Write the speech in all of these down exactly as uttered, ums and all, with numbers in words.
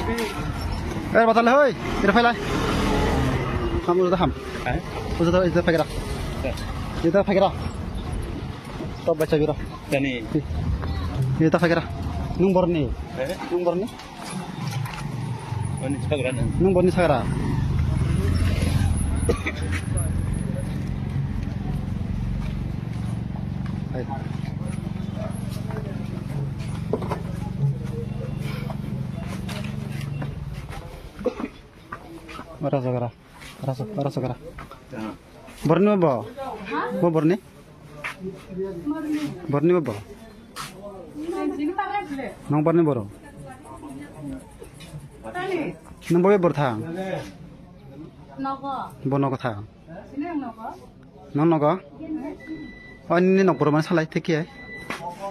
Eh, batal hoi, ira phailai. Ham, udah ham. Eh? Udah, udah, udah, phagira. Eh. Udah, phagira. Top baca biro. Tani. Udah, phagira. Nung borni. Eh? Nung borni. Borni sagra na. Nung borni sagra. Hai. Ora sagra. Ora sa-, ora sagra. Borni bo? Bo borni? Borni bo? Nong borni boro? Nong bobe bor thang? Bo nogo thang? Nong nogo? O nini nok boro man salai, thik khe?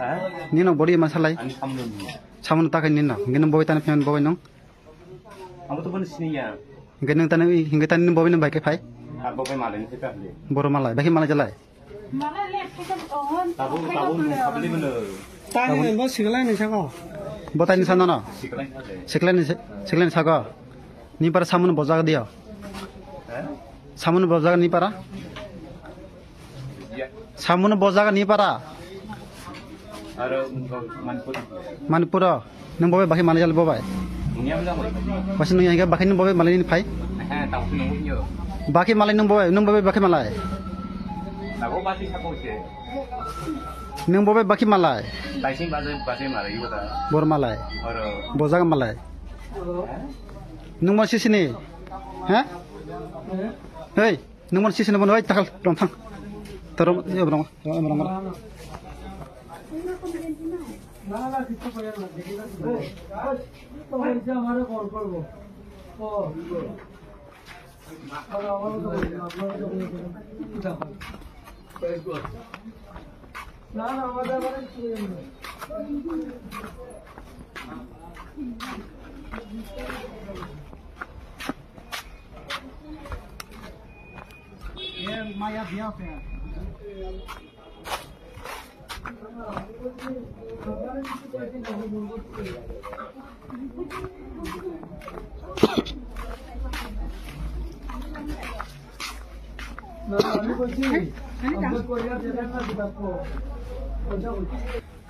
Ha? Nini nok boro man salai? Ani samno ni. Samno ta khe nini nok. Nini bobe tani phen bobe nong? Amo to bono siniya. Hingke nung tani, hingke tani nung bobai nung bai khe phai? Ah, bobai malai ni phai phai. Boro malai, bai khe malai jalai? Tabuk, tabuk nung sabli mano. Tani bo siklai ni sako. Bo tani sana no? Siklai ni sako. Siklai ni sa-, siklai ni sako. Ni para samung bojaga diyo. Eh? Samung bojaga ni para? Samuno bo jaga ni para? Aro Manipur. Manipuro. Nung bobai bakhi malai jali bobai? Nungya mo jang bai. Pasi nungya hingga bakhi nung bobai malai ni phai? He, tau nung yo. Bakhi malai nung bobai, nung bobai bakhi malai? Tabo bati sako se. Nung bobai bakhi malai? Taising baje, baje malai yo ta. Bor malai. Aro. Bo jaga malai. He? Nung mo sisini? He? Hei. Nung man sisi nung man, oi, takal, rong thang. Toro, yo, rong, rong, rong, rong.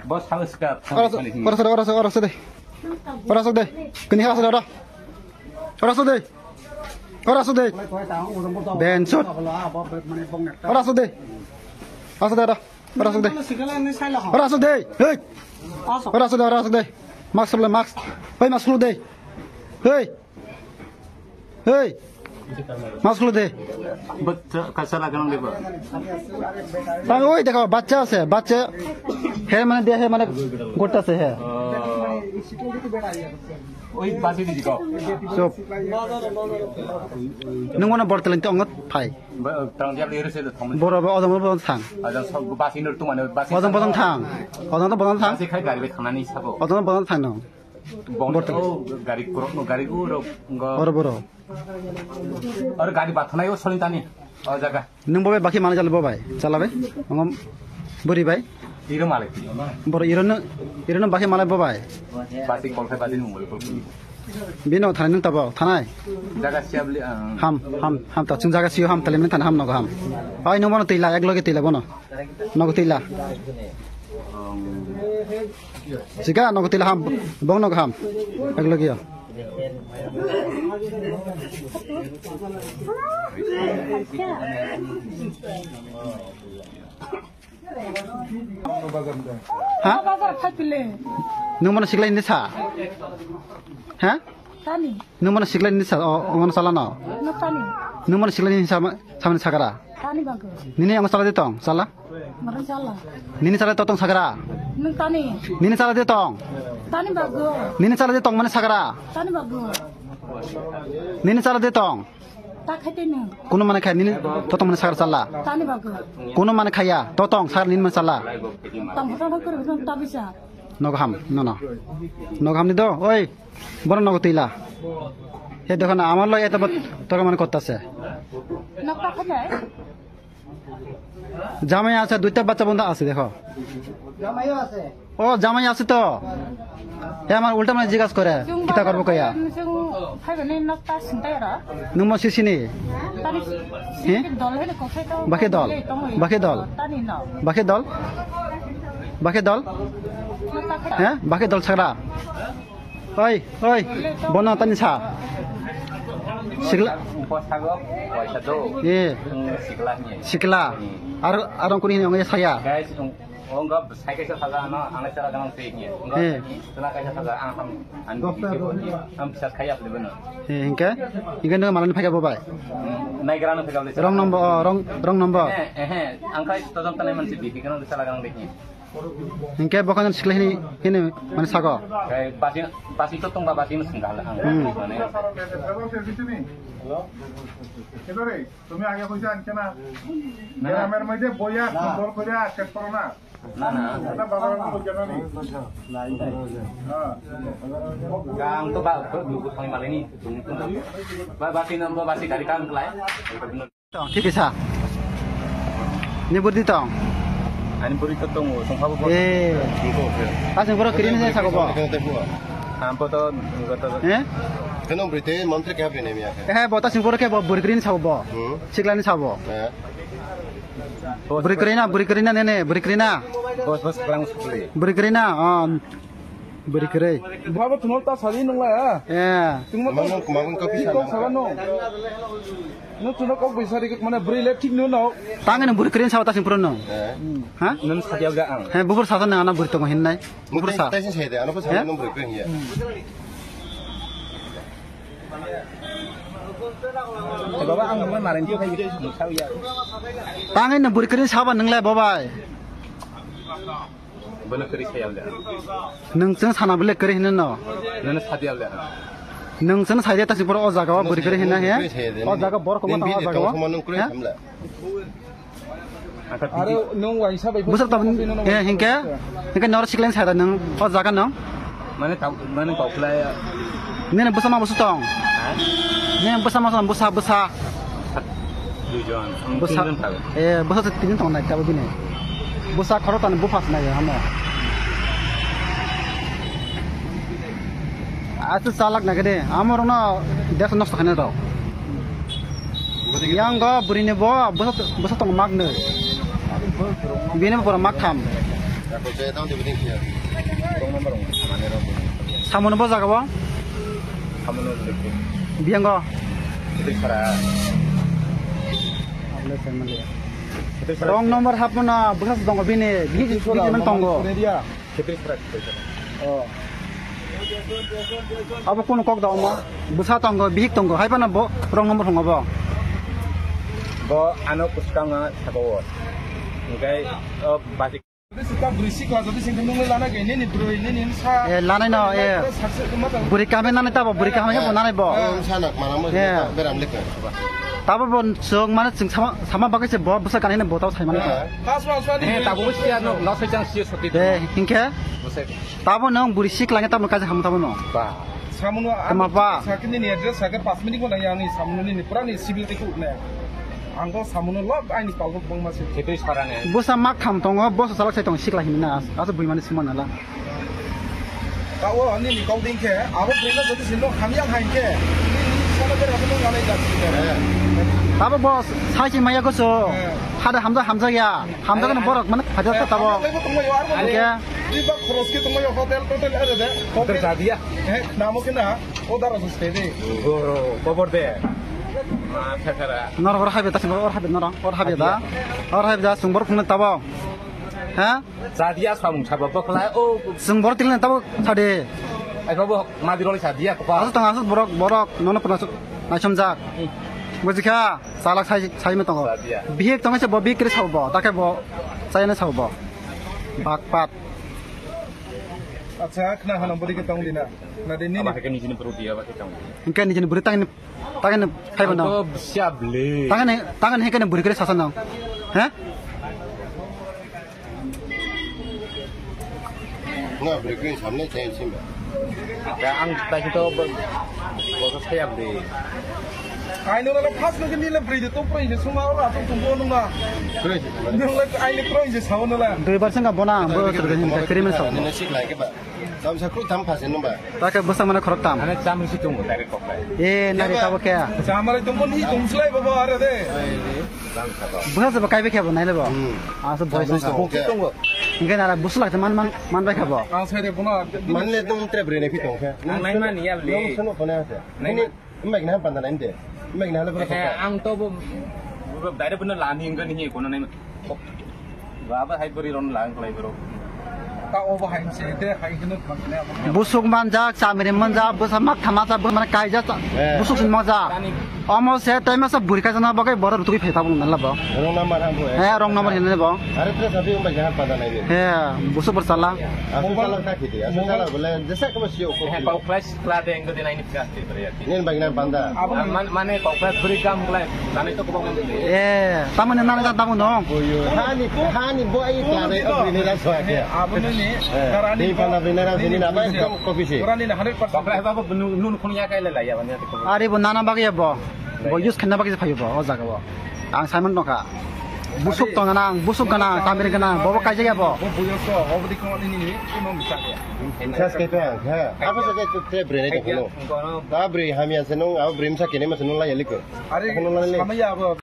Boss, how is that? Ora so, ora so, ora so, ora so de. Ora so de. Kini ora so de, ora. Ora so de. Ora so de. Ben sut. Ora so de. Ora so de, ora. Ora so de. Ora so de. Hey. Ora so de, ora so de. Mask le mask. Hey, mask lo de. Hey. Hey, mask খুলে দে। বাচ্চা কাঁচা লাগানো দেবো। আমি ওই দেখো, বাচ্চা আছে, বাচ্চা হে মানে দিয়ে, হে মানে গোটা আছে, হে। ওই বাসি দিদি কো। চুপ। Nung mano bor teleng tongo phai. Tang dia lere se thang. Boro bo odom bo thang. Ada sok basi nur tu mana basi. Odom bo thang. Odom to bo thang. Basi khai gari be thangani sabo. Odom bo thang no. Bong-, oh, gari korok no, gari uro, ngo. Oro boro. Oro gari bathanai o solin tani. O jaga. Nung bobai bakhi malai jalo bobai. Chala bai. Ngom buri bai. Iro malai. Boro iro no, iro no bakhi malai bobai. Basi kol khai basi nung bol kol. Bino thanai nung tabo, thanai. Jaga siya beli, ah. Ham, ham, ham ta chung jaga siyo ham tali men thanai ham nogo ham. Ai nung bono tila, ek loge tila bono. Nogo tila. Sika nogo tila ham, bong nogo ham. Ek loge yo. Ha? Bazar khaipile. Nung mano siklai ni sa? Ha? Tani. Nung mano siklai ni sa, o, o mano sala no? No tani. Nung mano siklai ni sa, samani sakara? Tani bago. Nini ang sala de tong, sala? Mara sala. Nini sala de tong sakara? Nung tani. Nini sala de tong? Tani bago. Nini sala de tong mane sakara? Tani bago. Nini sala de tong? Ta khaite nung. Kuno mane khai nini totong mane sakara sala? Tani bago. Kuno mane khaya, totong sakara nini mane sala? Tang hotan hotan kore hotan ta bisa. Nogo ham, no, no. Nogo ham ni do, oi. Boro nogo tila. He dekho na, amar loi eta bat toka mane kotta se. Nok ta khaite? Jamai ase, duita bachcha bondha ase, dekho. ও জামাই আছে তো। এ আমার উল্টা মানে জিজ্ঞাসা করে, কিতা করবো কইয়া? Nungmo sisini? He? Bakhe dol? Bakhe dol? Bakhe dol? Bakhe dol? He? Bakhe dol sakra? Oi, oi, bono tani sa. Sikla. Upo sago, waisa do. Eh. Sikla ni. Sikla. Ar, arong kuni hini ongya saya. Guys, ong gab sai kaisa saja ano, ang sara ganang sei ni. Ong gab sai ni, tela kaisa saja ang ham, ang bisi ko ni, ang bisa khaya le beno. Eh, hingke? Hingke no malani phai gabo bai. Nai grano phai gabo le. Wrong number, oh, wrong, wrong number. Eh, eh, ang kai to jom tanai man si bisi ganang sala ganang de ni. Hingke bokan sikla hini, hini mane sago. Kai basi, basi to tongba basi no singga ang. Hmm. Mane. তুমি আগে কইছো আনছে না? না, না। গ্রামের মধ্যে বইয়া সুন্দর করে আর চেক করো না। না, না। এটা বাবার মতো জানা নেই। হ্যাঁ। Ang to ba, ba, lugu thani malini, tung, tung. Ba, basi no, ba, basi gari kan kelai. Tong, kisa. Ni burdi tong. Ani buri to tongo, tongkhabo bo. Eh. Tongo, oke. Asing boro kirin se sago bo. Ampo to, goto. Eh? Keno brite mantri kya bine miya. Eh, bo ta sing boro ke bo buri kirin sabo bo. Hmm. Siklani sabo. Eh. Buri kirin na, buri kirin na, ne, ne, buri kirin na. Bos, bos, kelang sekali. Buri kirin na, oh. Buri kwrwi. Babo tunol ta sadi nung la ya. Eh. Tungma Mano kumagun kopi kok sana. Sala no. No tuno kok bisa dik mana buri le thik no no. Tangin buri kwrwi sabo ta sing purun no. Eh. Ha? Nun sadia ga ang. He bubur sasa nang ana buri tongo hinnai. Bubur sa. Taisin sai de, ano pa sa Eh? Nung buri kwrwi ya. Eh, baba ang nung marin dia kai gitu. Tangin buri kwrwi sabo nung le babai. Bono kwrwi saya le. Nwng chwng sana bole kwrwi hino no. Nono sadi le. Nwng chwng sai de ta si boro o jaga o bwrwi kwrwi hino he. O jaga bor koma ta o jaga o. Nwng kwrwi samla. Are nwng waisa bai. Busar ta eh hingke. Hingke nor siklen sai da nwng o jaga no. Mane tau mane tau khlai. Nini bwsa ma bwsa tong? Ha? Nini bwsa ma bwsa, bwsa, bwsa. Duijon. Bwsa, tinjon thago. Eh, bwsa se tinjon tong nai tabo bini. Bwsa khoro tani bupha se nai hamo. Asu chalak nai de. Amo rokno desh nosto khaina rok. Yang go bwrwini bo bwsa, bwsa tong mak nai. Bini bo mak tham. Samono bo jaga bo? Samono lekhe. Biyango? Itu sara. Wrong number hapna bwsa tongo bini, bini, bini man tongo. Khetri sara, khetri sara. Oh. Abo kono kok da omo? Bwsa tongo, bihik tongo, hai phano bo wrong number hongo bo. Bo ano kuskang sabo. Engkai, oh, basi. Sita bwrwi sikla jodi singkhe nungwi lana khe nini bwrwi, nini sa. Eh, lanai no, eh. Bwrwi kaham nani tabo, bwrwi kaham khe bo nanai bo. Eh, sa nak mana mo, eh, beram lekha. Tabo bo chwng mane chwng sama, sama bagwi se bo bwsa kanai ne bo tabo sai mani. Eh. Pas, pas, pas. Eh, tabo bo siya no, no sai chang siya soti. Eh, hingkhe? Bwsa. Tabo nang bwrwi sikla nge tabo kaisa ham tabo no. Ba. Samuno. Tama ba. Sakini ni address sakhe pas minute ko nang yang ni samuno ni pura ni civil te ko ne. Ang bo samuno log aini palbo bangma se. Khetri sarane. Bwsa mak tham tongo, bwsa salak sai tong sikla hinna. Asa bui mani sima nala. Tawo ani ni kau ding khe, abo brenda jodi sino hamya hain khe. Ni, ni sana ber abo nang anai jat si khe. Tabo boss, sai si maya ko so. Eh. Hada hamja hamja ya. Hamja kan borok mane hajar ta tabo. Lebo tongma yo arbo. Angke. Ni ba khoros ke tongma yo hotel totel are de. Hotel jadiya. Eh, namo ke na. O dara so stay de. Goro, kobor de. Ma, khakara. Nor hor habi ta, hor habi nor, hor habi da. Hor habi da, sung bor phung tabo. Ha? Sadia samung sabo bokla, o. Sung bor tilna tabo sade. Ai, babo, ma diroli sadia, kopa. Asuk tang, asuk borok, borok, nono pernah asuk, naisomjak. Bujikha, salak sai, sai ma tongo. Sadia. Bihik tongo se bo bihik kiri sabo bo, take bo, sai na sabo bo. Bak pat. Acha, khna hano bodi ke tong dina. Na de ni. Aba ke nijini buru dia, aba ke tong. Engke nijini buru tang ni, tang ni, khai bana. To siap le. Tang ni, tang ni, hengke ni buru kiri sasa nang. He? Nga buru kiri samne chain sim ba. Ya, ang tadi to bo, bo siap le. Ai nung le first nung ni le bri de to pro je suma ora to tumbo nung na. Nung le ai le pro je sao nung le. Dui bar sanga bona bo to de hin ka krimen sao. Nung sik lai ke ba. Tam sa kru tam phase nung ba. Ta ke bwsa mane khorok tam. Ane cham si tung direct kok lai. E nari ka bo ke. Cham re tumbo ni tung slai baba are de. Bwsa se ba kai be ke bo nai le bo. Asa boy song. Tung tung. Inge nara bwsa lak man man man bai ka bo. Ang sai de bona. Man le tung tre bri ne phi tung ke. Ang nai man ya le. Nung sunu bona se. Nai man. Mbak na panda nai de. Mbak na le bro. Eh, ang to bo, bo direct bono lani hingga ni kono nai. Baba hai bori ron lang klai bro. Ta obo hai se de hai kene kham ne abo. Busuk manjak, chamiri manjak, busa mak thama sa, busa mane kaijak, eh, busuk sin manjak. Omo se tai masa buri kaijak na bagai boro rutuki pheta bung nala bo. Wrong number ham bo. Eh, wrong number hinne bo. Are tre sabi mbak na panda nai de. He, busuk bersala. Asal salah tak gitu. Asal salah boleh. Jesa kamu sio. He, kau class Kla de engko de nai ni kha te bre ya. Nin bai na panda. Man, mane kok kha bri kam klai. Nani to ko bang. Eh, tamani nana ja tamu no. Hani, hani bo ai kla de bri ne ra so ke. Abo ne ni. Ni panda bri ne ra sini na ba kam kopi si. Kok kha ba bo nun khun ya kai le la ya ban ya ko. Are bo nana bag ya bo. Bo use khanna bag ya phayo bo o jaga bo. Ang Simon nokha. Busuk tong nang, busuk gana, tamir gana, bobo kaijak ya bo. Bo buyo so, obo di kono ni ni, kono misa ya. Sas ke pe, ha. Apa saja tu te bre ne kono. Da bre hamya se nung, abo bre misa kene masa nung la ya liko. Are, kono la le. Sama ya abo.